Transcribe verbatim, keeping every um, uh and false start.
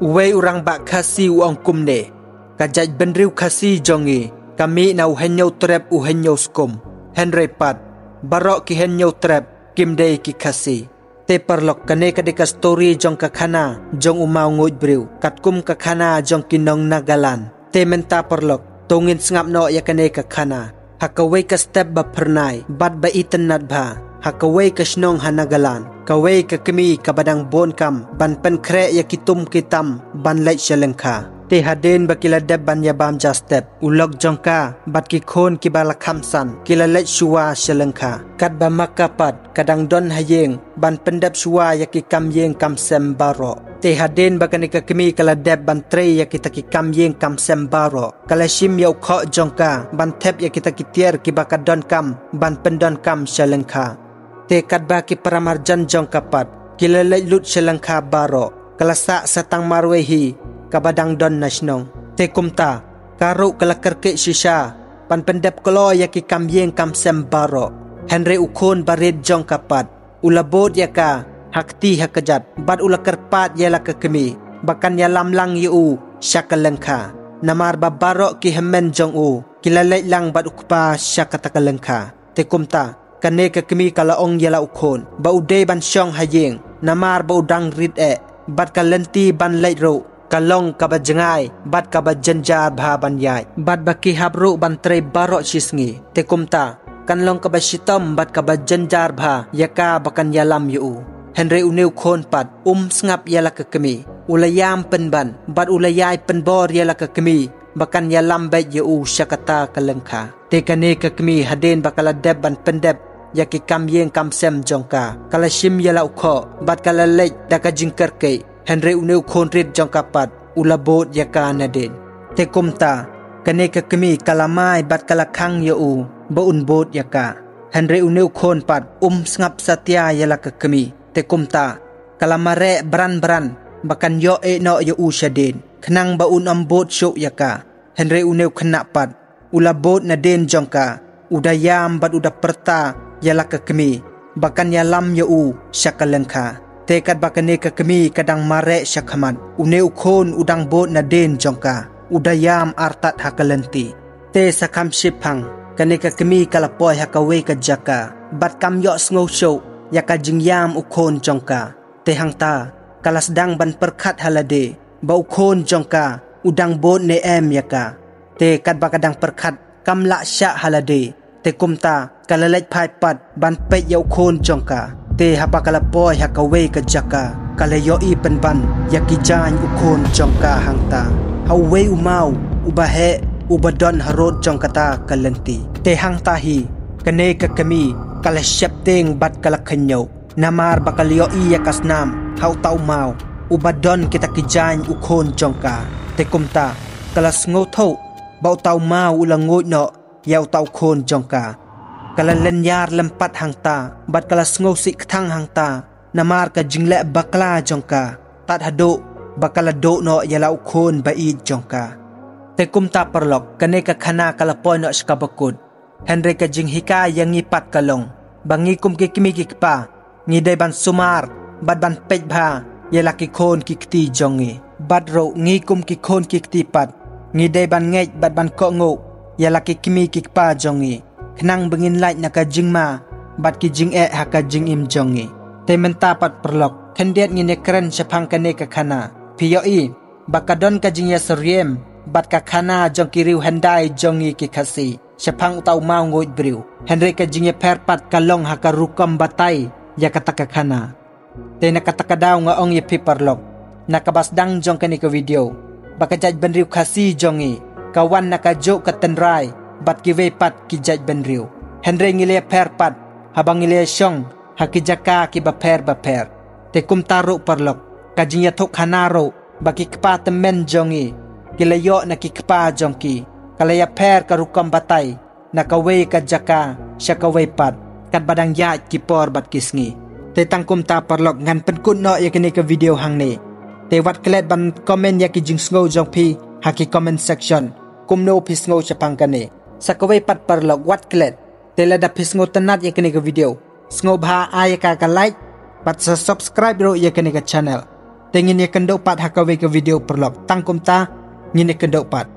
Uwei u rangbah Khasi u ong kumne: Ka jaitbynriew Khasi jong ngi ka mih na u hynñiew trep u hynñiew skum. Hynrei pat baroh ki hynñiew trep kim dei ki Khasi. Te paralok, kane ka dei ka story jong ka khana jong u Mawngujbriew katkum ka khana jong ki nong Nagaland. Te mynta paralok, to ngin sngap noh ïa kane ka khana. Ha kawei ka step ba phyrnai bad ba itynnad bha, ha kawei ka shnong ha Nagaland, kawei ka kmie kaba dang bun kam ban pynkhreh ïa ki tum ki tam ban leit sha lyngkha. Te hadien ba ki la dep ban ïabam ja step, u lok jong ka bad ki khun kiba la kham san ki la leit shuwa sha lyngkha. Katba ma ka pat ka dang don ha ïing ban pyndep shuwa ïa ki kam ïing kam sem baroh. Te hadien ba kane ka kmie ka la dep ban trei ïa kita ki kam ïing kam sem baroh, ka la shim ïa u khoh jong ka ban thep ïa kita ki tiar kiba ka donkam ban pyndonkam sha lyngkha. Te katba ki paramarjan jong ka pat ki la leit lut sha lyngkha baroh, ka la sah sa tang marwei hi kaba dang don na shnong. Te kumta ka ruh ka la kyrkieh shisha ban pyndep kloi ïa ki kam ïing kam sem baroh. Hynrei u khun barit jong ka pat u la bud ïa ka ha kti ha kjat bad u la kyrpad ïa la ka kmie ba kan ïalam lang ïa u sha ka lyngkha, namar ba baroh ki hynmen jong u ki la leit lang bad u kpa sha kata ka lyngkha. Te kumta kane ka kmie ka la ong ïa la u khun ba u dei ban shong ha ïing, namar ba u dang rit eh bad ka lynti ban leit ruh ka long kaba jngai bad kaba jynjar bha ban ïaid, bad ba ki hap ruh ban trei baroh shi sngi. Te kumta kan long kaba shitom bad kaba jynjar bha ïa ka ba kan ïalam ïa u. Hynrei une u khun pat um sngap ïa la ka kmie, u la ïam pynban bad u la ïai pynbor ïa la ka kmie ba kan ïalam beit ïa u sha kata ka lyngkha. Te kane ka kmie hadien ba ka la dep ban pyndep ïa ki kam ïing kam sem jong ka, ka la shim ïa la u khoh bad ka la leit da ka jingkyrkieh. Hynrei une u khun rit jong ka pat u la bud ïa ka nadien. Te kumta kane ka kmie ka la mai bad ka la khang ïa u ba un bud ïa ka. Hynrei une u khun pat um sngap satia ïa la ka kmie. Te kumta ka la mareh bran bran ba kan ïoh eh noh ïa u shadien, khnang ba un ym bud shuh ïa ka. Hynrei une u khynnah pat u la bud nadien jong ka, u da ïam bad u da pyrta ïa la ka kmie ba kan ïalam ïa u sha ka lyngkha. Te katba kane ka kmie ka dang mareh sha khmat, une u khun u dang bud nadien jong ka, u da ïam artat ha ka lynti. Te sa kham shiphang kane ka kmie ka la poi ha kawei ka jaka bad kam ïohsngew shuh ïa ka jingïam u khun jong ka. Te hangta ka la sdang ban pyrkhat ha lade ba u khun jong ka u dang bud ne em ïa ka. Te katba ka dang pyrkhat kam lah shah ha lade. Te kumta ka la leit phai pat ban peit ïa u khun jong ka. Te haba ka la poi ha kawei ka jaka ka la ïohi pynban ïa ki jaiñ u khun jong ka hangta ha uwei u maw uba heh uba don harud jong kata ka lynti. Te hangta hi kane ka kmie ka la sheptieng bad ka la khynñiuh, namar ba ka la ïohi ïa ka snam ha uta u maw uba don kita ki jaiñ u khun jong ka. Te kumta ka la sngewthuh ba uta u maw u la nguid noh ïa uta u khun jong ka. Ka la lynñiar lympat hangta bad ka la sngewsih kthang hangta namar ka jingleh bakla jong ka, tad haduh ba ka la duh noh ïa la u khun ba ïeit jong ka. Te kumta paralok, kane ka khana ka la poi noh sha kaba kut. Hynrei ka jinghikai ïa ngi pat ka long ba ngi kum ki kmie ki kpa ngi dei ban sumar bad ban peit bha ïa la ki khun ki kti jong ngi. Bad ruh ngi kum ki khun ki kti pat ngi dei ban ngeit bad ban kohnguh ïa la ki kmie ki kpa jong ngi, khnang ba ngin lait na ka jingma bad ki jingeh ha ka jingim jong ngi. Te mynta pat paralok, khyndiat ngin ïakren shaphang kane ka khana. Phi ïohi ba ka don ka jingïasyriem bad ka khana jong ki riew hyndai jong ngi ki Khasi shaphang uta u maw nguid briew. Hynrei ka jingïapher pat ka long ha ka rukom batai ïa kata ka khana. Te na kata ka daw nga ong ïa phi paralok, na kaba sdang jong kane ka video, ba ka jaitbynriew Khasi jong ngi ka wan na kajuh ka tynrai bad kiwei pat ki jaitbynriew. Hynrei ngi la ïapher pat haba ngi la ïashong ha ki jaka kiba pher bapher. Te kumta ruh paralok, ka jingïathuhkhana ruh ba ki kpa tymmen jong ngi ki la ïoh na ki kpa jong ki ka la ïapher ka rukom batai na kawei ka jaka sha kawei pat, katba dang ïaid ki por bad ki sngi. Te tang kumta paralok, ngan pynkut noh ïa kane ka video hangne. Te wat klet ban comment ïa ki jingsngew jong phi ha ki comment section. Kumno phi sngew shaphang kane? Sa kawei pat paralok, wat klet, te lada phi sngewtynnad ïa kane ka video, sngewbha ai ïa ka ka like bad sa subscribe ruh ïa kane ka channel. Te ngin ïa kynduh pat ha kawei ka video paralok, tang kumta ngin ïa kynduh pat.